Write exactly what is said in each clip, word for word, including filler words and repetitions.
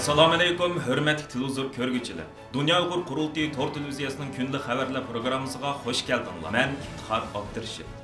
ئەسسالامۇئەلەيكۇم، ھۆرمەتلىك تېلېۋىزور كۆرگۈچىلەر! دۇنيا ئۇيغۇر قۇرۇلتىيى تور تېلېۋىزىيەسىنىڭ كۈندىلىك خەۋەرلەر پروگراممىسىغا خۇش كەلدىڭلار. مەن ئىپتىخار ئابدۇرېشىت.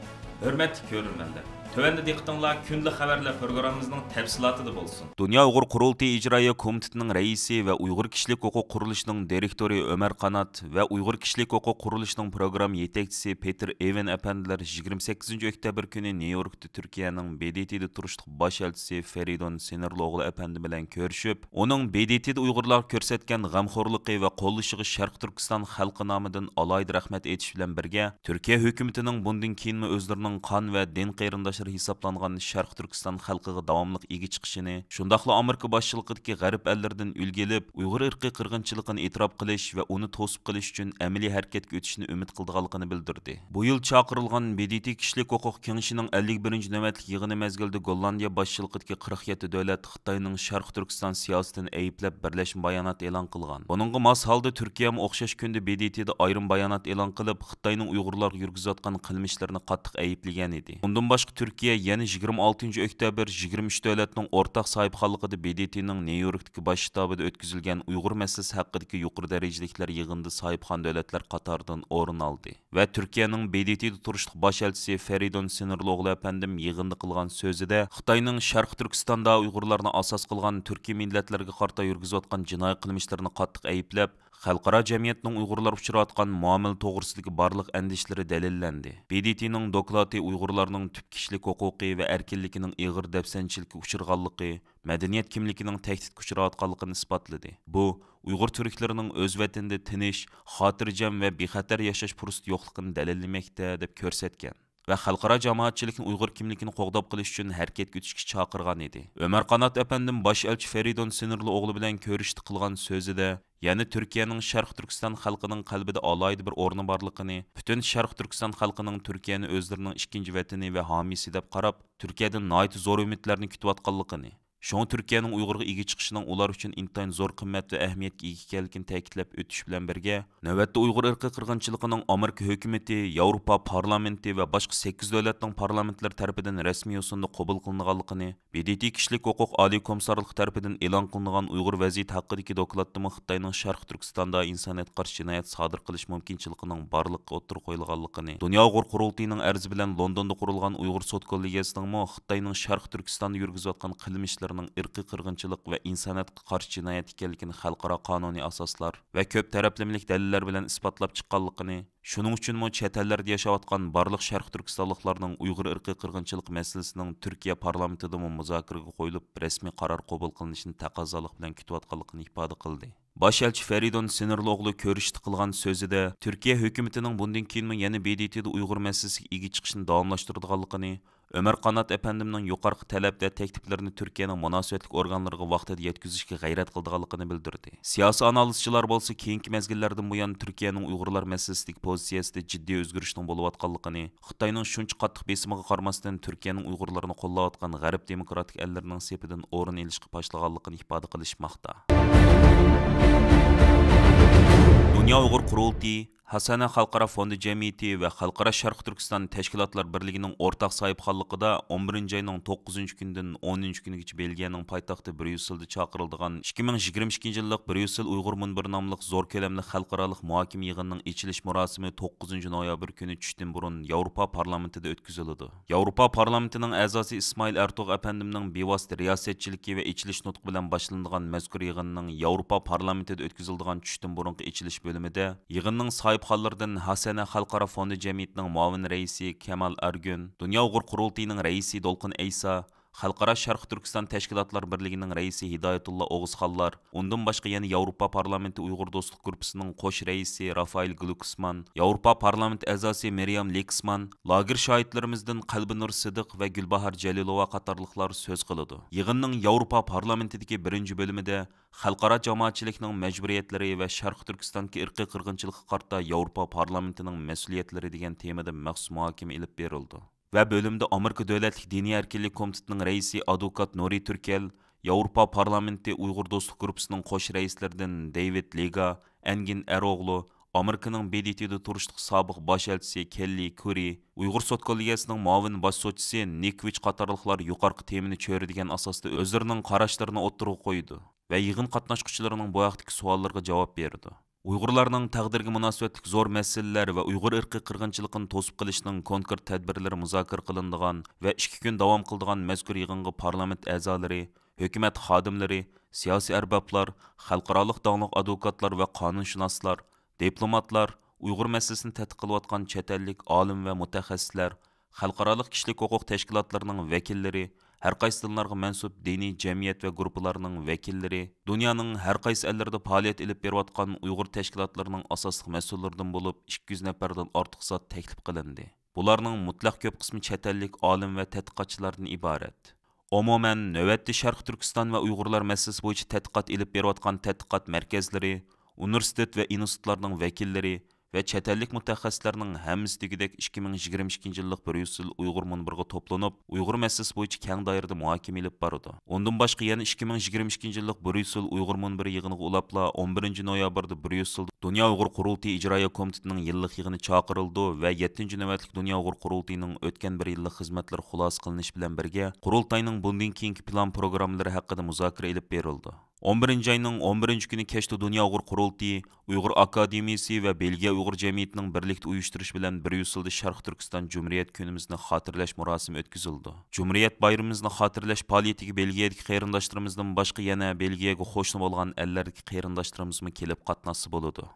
ھۆرمەتلىك كۆرۈرمەنلەر، تۆۋەندە دىققىتىڭلار كۈندىلىك خەۋەرلەر پروگراممىمىزنىڭ تەپسىلاتىدا بولسۇن. دۇنيا ئۇيغۇر قۇرۇلتىيى ئىجرائىيە كومىتېتىنىڭ رەئىسى ۋە ئۇيغۇر كىشىلىك ھوقۇق قۇرۇلۇشىنىڭ دىرېكتورى ئۆمەر قانات ۋە ئۇيغۇر كىشىلىك ھوقۇق قۇرۇلۇشىنىڭ پروگرامما يېتەكچىسى پېتېر ئېۋېن ئەپەندىلەر يىگىرمە سەككىزىنچى ئۆكتەبىر كۈنى نيۇ يوركتا تۈركىيەنىڭ ب د ت دا تۇرۇشلۇق باش ئەلچىسى فېرىدۇن سىنىرلىئوغلۇ ئەپەندى بىلەن كۆرۈشۈپ، ئۇنىڭ ب د ت دا ئۇيغۇرلارغا كۆرسەتكەن غەمخورلۇقى ۋە قوللىشىغا شەرقىي تۈركىستان خەلقى نامىدىن ئالاھىدە رەھمەت ئېيتىش بىلەن بىرگە، تۈركىيە ھۆكۈمىتىنىڭ بۇندىن كېيىنمۇ ئۆزلىرىنىڭ قان ۋە دىن قېرىنداشلىرى ھېسابلانغان شەرقىي تۈركىستان خەلقىگە داۋاملىق ئىگە چىقىشىنى، شۇنداقلا ئامېرىكا باشچىلىقىدىكى غەرب ئەللىرىدىن ئۈلگە ئېلىپ، ئۇيغۇر ئىرقىي قىرغىنچىلىقىنى ئېتىراپ قىلىش ۋە ئۇنى توسۇپ قېلىش ئۈچۈن ئەمەلىي ھەرىكەتكە ئۆتۈشىنى ئۈمىد قىلىدىغانلىقىنى بىلدۈردى. بۇ يىل چاقىرىلغان ب د ت كىشىلىك ھوقۇق كېڭىشىنىڭ ئەللىك بىرىنچى نۆۋەتلىك يىغىنى مەزگىلىدە گوللاندىيە باشچىلىقىدىكى قىرىق يەتتە دۆلەت خىتاينىڭ شەرقىي تۈركىستان سىياسىتىنى ئەيىبلەپ بىرلەشمە بايانات ئېلان قىلغان. بۇنىڭغا ماس ھالدا تۈركىيەمۇ ئوخشاش كۈندە ب د ت دا ئايرىم بايانات ئېلان قىلىپ، خىتاينىڭ ئۇيغۇرلارغا يۈرگۈزۈۋاتقان قىلمىشلىرىنى قاتتىق ئەيىبلىگەن ئىدى. ئۇندىن باشقا تۈركىيە يەنە يىگىرمە ئالتىنچى ئۆكتەبىر يىگىرمە ئۈچ دۆلەتنىڭ ئورتاق ساھىبخانلىقىدا ب د ت نىڭ نيۇ يوركتىكى باش شتابىدا ئۆتكۈزۈلگەن ئۇيغۇر مەسىلىسى ھەققىدىكى يۇقىرى دەرىجىلىكلەر يىغىنىدا ساھىبخان دۆلەتلەر قاتارىدىن ئورۇن ئالدى ۋە تۈركىيەنىڭ ب د ت دا تۇرۇشلۇق باش ئەلچىسى فېرىدون سىنىرلىئوغلۇ ئەپەندىم يىغىندا قىلغان سۆزىدە، خىتاينىڭ شەرقىي تۈركىستاندا ئۇيغۇرلارنى ئاساس قىلغان تۈركىي مىللەتلەرگە قارىتا يۈرگۈزۈۋاتقان جىنايى قىلمىشلىرىنى قاتتىق ئەيىبلەپ، خەلقئارا جەمئىيەتنىڭ ئۇيغۇرلار ئۇچراۋاتقان مۇئامىلە توغرىسىدىكى بارلىق ئەندىشىلىرى دەلىللەندى. ب د ت نىڭ دوكلاتى ئۇيغۇرلارنىڭ تۈپ كىشىلىك ھوقۇقى ۋە ئەركىنلىكىنىڭ ئېغىر دەپسەندىچىلىككە ئۇچرىغانلىقى، مەدەنىيەت كىملىكىنىڭ تەھدىتكە ئۇچراۋاتقانلىقىنى ئىسپاتلىدى. بۇ ئۇيغۇر تۈركلىرىنىڭ ئۆز ۋەتىنىدە تىنچ، خاتىرجەم ۋە بىخەتەر ياشاش پۇرسىتى يوقلۇقىنى دەلىللىمەكتە، دەپ كۆرسەتكەن. ۋە خەلقئارا جامائەتچىلىكنى ئۇيغۇر كىملىكىنى قوغداپ قېلىش ئۈچۈن ھەرىكەتكە ئۆتۈشكە چاقىرغان ئىدى. ئۆمەر قانات ئەپەندىم باش ئەلچى فېرىدون سىنىرلىئوغلۇ بىلەن كۆرۈشۈشتە قىلغان سۆزىدە، يەنە تۈركىيەنىڭ شەرقىي تۈركىستان خەلقىنىڭ قەلبىدە ئالاھىدە بىر ئورنى بارلىقىنى، پۈتۈن شەرقىي تۈركىستان خەلقىنىڭ تۈركىيەنى ئۆزلىرىنىڭ ئىككىنچى ۋەتىنى ۋە ھامىيسى دەپ قاراپ، تۈركىيەدىن ناھايىتى زور ئۈمىدلەرنى كۈتۈۋاتقانلىقىنى، شۇڭا تۈركىيەنىڭ ئۇيغۇرغا ئىگە چىقىشىنىڭ ئۇلار ئۈچۈن ئىنتايىن زور قىممەت ۋە ئەھمىيەتكە ئىگە ئىكەنلىكىنى تەكىتلەپ ئۆتۈش بىلەن بىرگە، نۆۋەتتە ئۇيغۇر ئىرقىي قىرغىنچىلىقىنىڭ ئامېرىكا ھۆكۈمىتى، ياۋروپا پارلامېنتى ۋە باشقا سەككىز دۆلەتنىڭ پارلامېنتلىرى تەرىپىدىن رەسمىي يوسۇندا قوبۇل قىلىنغانلىقىنى، ب د ت كىشىلىك ھوقۇق ئالىي كومىسسارلىقى تەرىپىدىن ئېلان قىلىنغان ئۇيغۇر ۋەزىيىتى ھەققىدىكى دوكلاتتىمۇ خىتاينىڭ شەرقىي تۈركىستاندا ئىنسانىيەتكە قارشى جىنايەت سادىر قىلىش مۇمكىنچىلىكىنىڭ بارلىققا ئوتتۇرىغا قويۇلغانلىقىنى، دۇنيا ئۇيغۇر قۇرۇلتىيىنىڭ ئەرزى بىلەن لوندوندا قۇرۇلغان ئۇيغۇر سوت كوللېگىيەسىنىڭمۇ خىتاينىڭ شەرقىي تۈركىستاندا يۈرگۈزۈۋاتقان قىلمىشلىرىنىڭ ئىرقىي قىرغىنچىلىق ۋە ئىنسانىيەتكە قارشى جىنايەت ئىكەنلىكىنى خەلقئارا قانۇنىي ئاساسلار ۋە كۆپ تەرەپلىمىلىك دەلىللەر بىلەن ئىسپاتلاپ چىققانلىقىنى، شۇنىڭ ئۈچۈنمۇ چەت ئەللەردە ياشاۋاتقان بارلىق شەرقىي تۈركىستانلىقلارنىڭ ئۇيغۇر ئىرقىي قىرغىنچىلىقى مەسىلىسىنىڭ تۈركىيە پارلامېنتىدىمۇ مۇزاكىرىگە قويۇلۇپ، رەسمىي قارار قوبۇل قىلىنىشىنى تەقەززالىق بىلەن كۈتۈۋاتقانلىقىنى ئىپادە قىلدى. باش ئەلچى فەرىدۇن سىنىرلىئوغلۇ كۆرۈشۈشتە قىلغان سۆزىدە، تۈركىيە ھۆكۈمىتىنىڭ بۇندىن كېيىنمۇ يەنە ب د ت دا ئۇيغۇر مەسىلىسىگە ئىگە چىقىشىنى داۋاملاشتۇرىدىغانلىقىنى، ئۆمەر قانات ئەپەندىمنىڭ يۇقىرىقى تەلەپ ۋە تەكلىپلىرىنى تۈركىيەنىڭ مۇناسىۋەتلىك ئورگانلىرىغا ۋاقتىدا يەتكۈزۈشكە غەيرەت قىلىدىغانلىقىنى بىلدۈردى. سىياسىي ئانالىزچىلار بولسا كېيىنكى مەزگىللەردىن بۇيان تۈركىيەنىڭ ئۇيغۇرلار مەسىلىسىدىكى پوزىتسىيەسىدە جىددىي ئۆزگىرىشنىڭ بولۇۋاتقانلىقىنى، خىتاينىڭ شۇنچە قاتتىق بېسىمىغا قارىماستىن، تۈركىيەنىڭ ئۇيغۇرلارنى قوللاۋاتقان غەرب دېموكراتىك ئەللىرىنىڭ سېپىدىن ئورۇن ئېلىشقا باشلىغانلىقىنى ئىپادە قىلىشماقتا. دۇنيا ئۇيغۇر قۇرۇلتىيى، ھاسەنە خەلقئارا فوندى جەمئىيىتى ۋە خەلقئارا شەرقىي تۈركىستان تەشكىلاتلار بىرلىكىنىڭ ئورتاق ساھىبخانلىقىدا ئون بىرىنچى ئاينىڭ توققۇزىنچى كۈنىدىن ئونىنچى كۈنىگىچە بېلگىيەنىڭ پايتەختى بريۇسسېلدا چاقىرىلىدىغان ئىككى مىڭ يىگىرمە ئىككىنچى يىللىق بريۇسسېل ئۇيغۇر مۇنبىرى ناملىق زور كۆلەملىك خەلقئارالىق مۇھاكىمە يىغىنىنىڭ ئېچىلىش مۇراسىمى توققۇزىنچى نويابىر كۈنى چۈشتىن بۇرۇن ياۋروپا پارلامېنتىدا ئۆتكۈزۈلىدۇ. ياۋروپا پارلامېنتىنىڭ ئەزاسى ئىسمائىل ئەرتۇغ ئەپەندىمنىڭ بىۋاسىتە رىياسەتچىلىكى ۋە ئېچىلىش نۇتقى بىلەن باشلىنىدىغان مەزكۇر يىغىننىڭ ياۋروپا پارلامېنتىدا ئۆتكۈزۈلىدىغان چۈشتىن بۇرۇنقى ئېچىلىش بۆلۈمىدە يىغىننىڭ ساھىبخانلىرىدىن ھاسەنە خەلقئارا فوندى جەمئىيىتىنىڭ مۇئاۋىن رەئىسى كامال ئەرگۈن، دۇنيا ئۇيغۇر قۇرۇلتىيىنىڭ رەئىسى دولقۇن ئەيسا، خەلقئارا شەرقىي تۈركىستان تەشكىلاتلار بىرلىكىنىڭ رەئىسى ھىدايەتۇللا ئوغۇزخانلار، ئۇندىن باشقا يەنە ياۋروپا پارلامېنتى ئۇيغۇر دوستلۇق گۇرۇپپىسىنىڭ قوش رەئىسى رافائېل گلۇكسمان، ياۋروپا پارلامېنتى ئەزاسى مىريام لېكسمان، لاگېر شاھىتلىرىمىزدىن قەلبىنۇر سىدىق ۋە گۈلباھار جەلىلوۋا قاتارلىقلار سۆز قىلىدۇ. يىغىننىڭ ياۋروپا پارلامېنتىدىكى بىرىنچى بۆلۈمىدە خەلقئارا جامائەتچىلىكنىڭ مەجبۇرىيەتلىرى ۋە شەرقىي تۈركىستاندىكى ئىرقىي قىرغىنچىلىققا قارىتا ياۋروپا پارلامېنتىنىڭ مەسئۇلىيەتلىرى دېگەن تېمىدا مەخسۇس مۇھاكىمە ئېلىپ بېرىلىدۇ. ۋە بۆلۈمدە ئامېرىكا دۆلەتلىك دىنىي ئەركىنلىك كومىتېتىنىڭ رەئىسى ئادۋوكات نۇرى تۈركەل، ياۋروپا پارلامېنتى ئۇيغۇر دوستلۇق گۇرۇپپىسىنىڭ قوش رەئىسلىرىدىن دېۋىد لېگا، ئەنگىن ئەرئوغلۇ، ئامېرىكىنىڭ ب د ت دا تۇرۇشلۇق سابىق باش ئەلچىسى كېللى كۇرى، ئۇيغۇر سوت كوللېگىيەسىنىڭ مۇئاۋىن باش سوتچىسى نىك ۋىچ قاتارلىقلار يۇقىرىقى تېمىنى چۆرىدىگەن ئاساستا ئۆزلىرىنىڭ قاراشلىرىنى ئوتتۇرىغا قويىدۇ ۋە يىغىن قاتناشقۇچىلىرىنىڭ بۇ ھەقتىكى سوئاللىرىغا جاۋاب بېرىدۇ. ئۇيغۇرلارنىڭ تەقدىرىگە مۇناسىۋەتلىك زور مەسىلىلەر ۋە ئۇيغۇر ئىرقىي قىرغىنچىلىقىنى توسۇپ قېلىشنىڭ كونكرېت تەدبىرلىرى مۇزاكىرە قىلىنىدىغان ۋە ئىككى كۈن داۋام قىلىدىغان مەزكۇر يىغىنغا پارلامېنت ئەزالىرى، ھۆكۈمەت خادىملىرى، سىياسىي ئەربابلار، خەلقئارالىق داڭلىق ئادۋوكاتلار ۋە قانۇنشۇناسلار، دىپلوماتلار، ئۇيغۇر مەسىلىسىنى تەتقىق قىلىۋاتقان چەت ئەللىك ئالىم ۋە مۇتەخەسسىسلەر، خەلقئارالىق كىشىلىك ھوقۇق تەشكىلاتلىرىنىڭ ۋەكىللىرى، ھەر قايسى دىنلارغا مەنسۇپ دىنىي جەمئىيەت ۋە گۇرۇپپىلارنىڭ ۋەكىللىرى، دۇنيانىڭ ھەر قايسى ئەللىرىدە پائالىيەت ئېلىپ بېرىۋاتقان ئۇيغۇر تەشكىلاتلىرىنىڭ ئاساسلىق مەسئۇللىرىدىن بولۇپ، ئىككى يۈز نەپەردىن ئارتۇق زات تەكلىپ قىلىندى. بۇلارنىڭ مۇتلەق كۆپ قىسمى چەت ئەللىك ئالىم ۋە تەتقىقاتچىلاردىن ئىبارەت. ئومۇمەن، نۆۋەتتە شەرقىي تۈركىستان ۋە ئۇيغۇرلار مەسىلىسى بويىچە تەتقىقات ئېلىپ بېرىۋاتقان تەتقىقات مەركەزلىرى، ئۇنىۋېرسىتېت ۋە ئىنستىتۇتلارنىڭ ۋەكىللىرى ۋە چەت ئەللىك مۇتەخەسسىسلەرنىڭ ھەممىسى دېگۈدەك ئىككى مىڭ يىگىرمە ئىككىنچى يىللىق بىر يۈز يىل ئۇيغۇر مۇنبىرىغا توپلىنىپ، ئۇيغۇر مەسىلىسى بويىچە كەڭ دائىرىدە مۇھاكىمە ئېلىپ بارىدۇ. ئۇندىن باشقا يەنە ئىككى مىڭ يىگىرمە ئىككىنچى يىللىق بىر يۈز يىل ئۇيغۇر مۇنبىرى يىغىنىغا ئۇلاپلا، ئون بىرىنچى نويابىردا بىر يۈز يىل دۇنيا ئۇيغۇر قۇرۇلتىيى ئىجرائىيە كومىتېتىنىڭ يىللىق يىغىنى چاقىرىلىدۇ ۋە يەتتىنچى نۆۋەتلىك دۇنيا ئۇيغۇر قۇرۇلتىيىنىڭ ئۆتكەن بىر يىللىق خىزمەتلىرى خۇلاسە قىلىنىشى بىلەن بىرگە، قۇرۇلتاينىڭ بۇندىن كېيىنكى پىلان پروگراممىلىرى ھەققىدە مۇزاكىرە ئېلىپ بېرىلىدۇ. ئون بىرىنچى ئاينىڭ ئون بىرىنچى كۈنى كەچتە دۇنيا ئۇيغۇر قۇرۇلتىيى، ئۇيغۇر ئاكادېمىيىسى ۋە بېلگىيە ئۇيغۇر جەمئىيىتىنىڭ بىرلىكتە ئۇيۇشتۇرۇشى بىلەن بىر يۈز يىلدا شەرقىي تۈركىستان جۇمھۇرىيەت كۈنىمىزنى خاتىرىلەش مۇراسىمى ئۆتكۈزۈلىدۇ. جۇمھۇرىيەت بايرىمىمىزنى خاتىرىلەش پائالىيىتىگە بېلگىيەدىكى قېرىنداشلىرىمىزدىن باشقا يەنە بېلگىيەگە قوشنا بولغان ئەللەردىكى قېرىنداشلىرىمىزمۇ كېلىپ قاتناشسا بولىدۇ.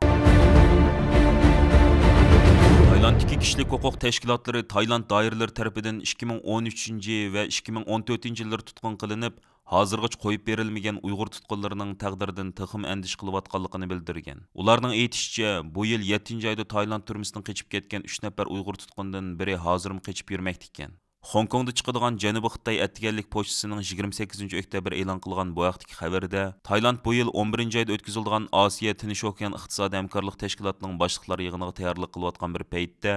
تايلاندتىكى كىشىلىك ھوقۇق تەشكىلاتلىرى تايلاند دائىرىلىرى تەرىپىدىن ئىككى مىڭ ئون ئۈچىنچى ۋە ئىككى مىڭ ئون تۆتىنچى يىللىرى تۇتقۇن قىلىنىپ، ھازىرغىچە قويۇپ بېرىلمىگەن ئۇيغۇر تۇتقۇنلىرىنىڭ تەقدىرىدىن تېخىمۇ ئەندىشە قىلىۋاتقانلىقىنى بىلدۈرگەن. ئۇلارنىڭ ئېيتىشىچە، بۇ يىل يەتتىنچى ئايدا تايلاند تۈرمىسىدىن قېچىپ كەتكەن ئۈچ نەپەر ئۇيغۇر تۇتقۇندىن بىرى ھازىرمۇ قېچىپ يۈرمەكتە ئىكەن. خوڭكوڭدا چىقىدىغان جەنۇبىي خىتاي ئەتىگەنلىك پوچتىسىنىڭ يىگىرمە سەككىزىنچى ئۆكتەبىر ئېلان قىلغان بۇ ھەقتىكى خەۋىرىدە، تايلاند بۇ يىل ئون بىرىنچى ئايدا ئۆتكۈزۈلىدىغان ئاسىيا تىنچ ئوكيان ئىقتىسادىي ھەمكارلىق تەشكىلاتىنىڭ باشلىقلار يىغىنىغا تەييارلىق قىلىۋاتقان بىر پەيتتە،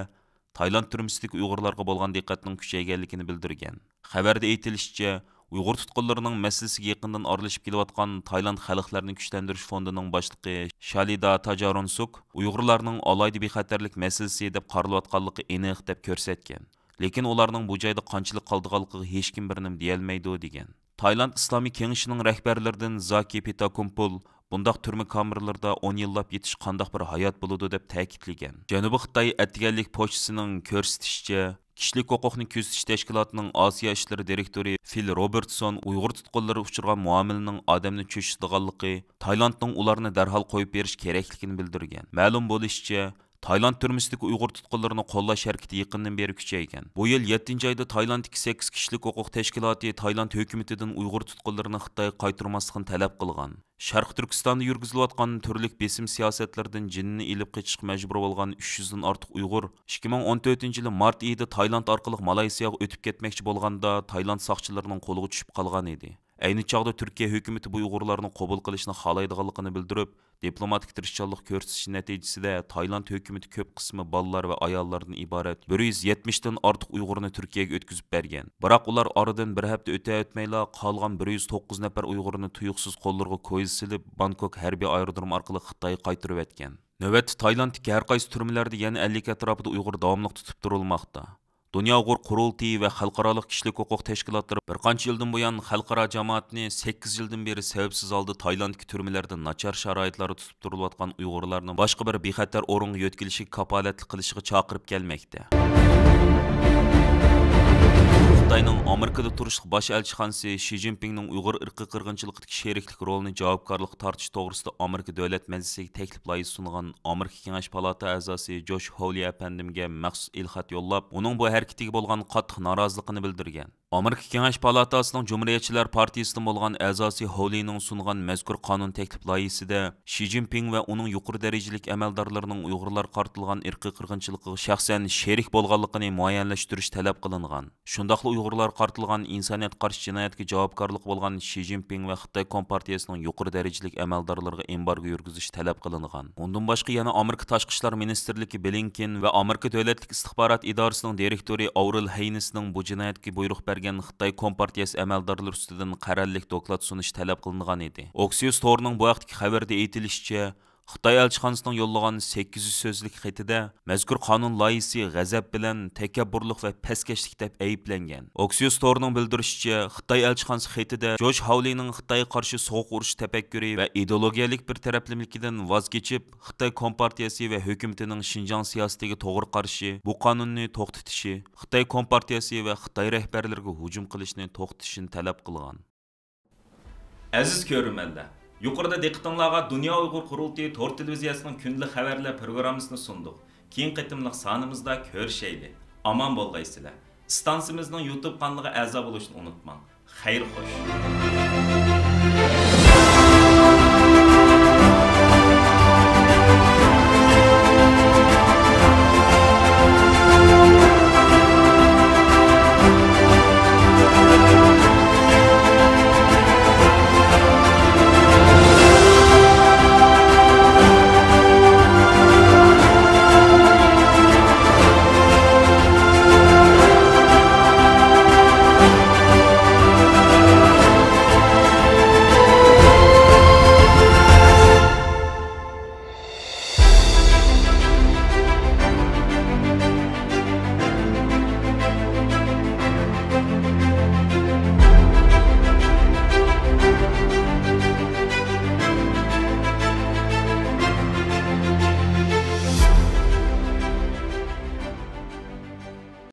تايلاند تۈرمىسىدىكى ئۇيغۇرلارغا بولغان دىققەتنىڭ كۈچەيگەنلىكىنى بىلدۈرگەن. خەۋەردە ئېيتىلىشىچە، ئۇيغۇر تۇتقۇنلىرىنىڭ مەسىلىسىگە يېقىندىن ئارىلىشىپ كېلىۋاتقان تايلاند خەلقلەرنى كۈچلەندۈرۈش فوندىنىڭ باشلىقى شالىدا تاجارونسۇك ئۇيغۇرلارنىڭ ئالاھىدە بىخەتەرلىك مەسىلىسى دەپ قارىلىۋاتقانلىقى ئېنىق دەپ كۆرسەتكەن. لېكىن ئۇلارنىڭ بۇ جايدا قانچىلىك قالىدىغانلىقىغا ھېچكىم بىر نېمە دېيەلمەيدۇ، دېگەن. تايلاند ئىسلامىي كېڭىشىنىڭ رەھبەرلىرىدىن زاكى پىتاكومپول بۇنداق تۈرمە كامېرلىرىدا ئون يىللاپ يېتىش قانداق بىر ھايات بولىدۇ دەپ تەكىتلىگەن. جەنۇبىي خىتاي ئەتىگەنلىك پوچتىسىنىڭ كۆرسىتىشىچە، كىشىلىك ھوقۇقنى كۆزىتىش تەشكىلاتىنىڭ ئاسىيا ئىشلىرى دىرېكتورى فىل روبېرتسون ئۇيغۇر تۇتقۇنلىرى ئۇچرىغان مۇئامىلىنىڭ ئادەمنى چۆچۈتىدىغانلىقى، تايلاندنىڭ ئۇلارنى دەرھال قويۇپ بېرىش كېرەكلىكىنى بىلدۈرگەن. مەلۇم بولۇشىچە، تايلاند تۈرمىسىدىكى ئۇيغۇر تۇتقۇنلىرىنى قوللاش ھەرىكىتى يېقىندىن بېرى كۈچەيگەن. بۇ يىل يەتتىنچى ئايدا تايلاندتىكى سەككىز كىشىلىك ھوقۇق تەشكىلاتى تايلاند ھۆكۈمىتىدىن ئۇيغۇر تۇتقۇنلىرىنى خىتايغا قايتۇرماسلىقنى تەلەپ قىلغان. شەرقىي تۈركىستاندا يۈرگۈزۈلۈۋاتقان تۈرلۈك بېسىم سىياسەتلىرىدىن جېنىنى ئېلىپ قېچىشقا مەجبۇر بولغان ئۈچ يۈزدىن ئارتۇق ئۇيغۇر ئىككى مىڭ ئون تۆتىنچى يىلى مارت ئېيىدا تايلاند ئارقىلىق مالايسىياغا ئۆتۈپ كەتمەكچى بولغاندا، تايلاند ساقچىلىرىنىڭ قولىغا چۈشۈپ قالغان ئىدى. ئەينى چاغدا تۈركىيە ھۆكۈمىتى بۇ ئۇيغۇرلارنى قوبۇل قىلىشنى خالايدىغانلىقىنى بىلدۈرۈپ، دىپلوماتىك تىرىشچانلىق كۆرسىتىشى نەتىجىسىدە، تايلاند ھۆكۈمىتى كۆپ قىسمى بالىلار ۋە ئاياللاردىن ئىبارەت بىر يۈز يەتمىشتىن ئارتۇق ئۇيغۇرنى تۈركىيەگە ئۆتكۈزۈپ بەرگەن. بىراق ئۇلار ئارىدىن بىر ھەپتە ئۆتەۋەتمەيلا، قالغان بىر يۈز توققۇز نەپەر ئۇيغۇرنى تۇيۇقسىز قوللىرىغا كويزا سېلىپ، بانكوك ھەربىي ئايرودرومى ئارقىلىق خىتايغا قايتۇرۇۋەتكەن. نۆۋەتتە تايلاندتىكى ھەر قايسى تۈرمىلەردە يەنە ئەللىك ئەتراپىدا ئۇيغۇر داۋاملىق تۇتۇپ تۇرۇلماقتا. دۇنيا ئۇيغۇر قۇرۇلتىيى ۋە خەلقئارالىق كىشىلىك ھوقۇق تەشكىلاتلىرى بىر قانچە يىلدىن بۇيان خەلقئارا جامائەتنى سەككىز يىلدىن بېرى سەۋەبسىز ھالدا تايلاندتىكى تۈرمىلەردە ناچار شارائىتلاردا تۇتۇپ تۇرۇلۇۋاتقان ئۇيغۇرلارنى باشقا بىر بىخەتەر ئورۇنغا يۆتكىلىشىگە كاپالەتلىك قىلىشىغا چاقىرىپ كەلمەكتە. خىتاينىڭ ئامېرىكىدا تۇرۇشلۇق باش ئەلچىخانىسى شى جىنپىڭنىڭ ئۇيغۇر ئىرقىي قىرغىنچىلىقىدىكى شېرىكلىك رولىنى جاۋابكارلىققا تارتىش توغرىسىدا ئامېرىكا دۆلەت مەجلىسىگە تەكلىپ لايىھىسى سۇنغان ئامېرىكا كېڭەش پالاتا ئەزاسى جوش ھوۋلى ئەپەندىمگە مەخسۇس ئېلخەت يوللاپ، ئۇنىڭ بۇ ھەرىكىتىگە بولغان قاتتىق نارازىلىقىنى بىلدۈرگەن. ئامېرىكا كېڭەش پالاتاسىنىڭ جۇمھۇرىيەتچىلەر پارتىيىسىدىن بولغان ئەزاسى ھوۋلىنىڭ سۇنغان مەزكۇر قانۇن تەكلىپ لايىھىسىدە، شى جىنپىڭ ۋە ئۇنىڭ يۇقىرى دەرىجىلىك ئەمەلدارلىرىنىڭ ئۇيغۇرلارغا قارىتىلغان ئىرقىي قىرغىنچىلىقىغا شەخسەن شېرىك بولغانلىقىنى مۇئەييەنلەشتۈرۈش تەلەپ قىلىنغان. شۇنداقلا ئۇيغۇرلارغا قارىتىلغان ئىنسانىيەتكە قارشى جىنايەتكە جاۋابكارلىقى بولغان شى جىنپىڭ ۋە خىتاي كومپارتىيىسىنىڭ يۇقىرى دەرىجىلىك ئەمەلدارلىرىغا ئېمبارگو يۈرگۈزۈش تەلەپ قىلىنغان. ئۇندىن باشقا يەنە ئامېرىكا تاشقى ئىشلار مىنىستىرلىكى بلىنكېن ۋە ئامېرىكا دۆلەتلىك ئىستىخبارات ئىدارىسىنىڭ دىرېكتورى ئاۋرېل ھەينىسنىڭ بۇ جىنايەتكە بۇيرۇق بەرگەن خىتاي كومپارتىيىسى ئەمەلدارلىرى ئۈستىدىن قەرەللىك دوكلات سۇنۇشى تەلەپ قىلىنغان ئىدى. ئوكسىيۇس تورىنىڭ بۇ ھەقتىكى خەۋىرىدە ئېيتىلىشىچە، خىتاي ئەلچىخانىسىنىڭ يوللىغان سەككىز يۈز سۆزلۈك خېتىدە مەزكۇر قانۇن لايىھىسى غەزەپ بىلەن تەكەببۇرلۇق ۋە پەسكەشلىك دەپ ئەيىبلەنگەن. ئوكسىيوس تورىنىڭ بىلدۈرۈشىچە، خىتاي ئەلچىخانىسى خېتىدە جوش ھاۋلىنىڭ خىتايغا قارشى سوغۇق ئۇرۇش تەپەككۇرى ۋە ئىدېئولوگىيەلىك بىر تەرەپلىمىلىكىدىن ۋاز كېچىپ، خىتاي كومپارتىيەسى ۋە ھۆكۈمىتىنىڭ شىنجاڭ سىياسىتىگە توغرا قارشى بۇ قانۇننى توختىتىشى، خىتاي كومپارتىيەسى ۋە خىتاي رەھبەرلىرىگە ھۇجۇم قىلىشنى توختىتىشىنى تەلەپ قىلغان. ئەزىز كۆرۈرمەنلەر، يۇقىرىدا دىققىتىڭلارغا دۇنيا ئۇيغۇر قۇرۇلتىيى تور تېلېۋىزىيەسىنىڭ كۈندىلىك خەۋەرلەر پروگراممىسىنى سۇندۇق. كېيىنكى قېتىملىق سانىمىزدا كۆرۈشەيلى. ئامان بولغايسىلەر. ئىستانسىمىزنىڭ يۇتۇب قانىلىغا ئەزا بولۇشنى ئۇنتۇماڭ. خەير خوش.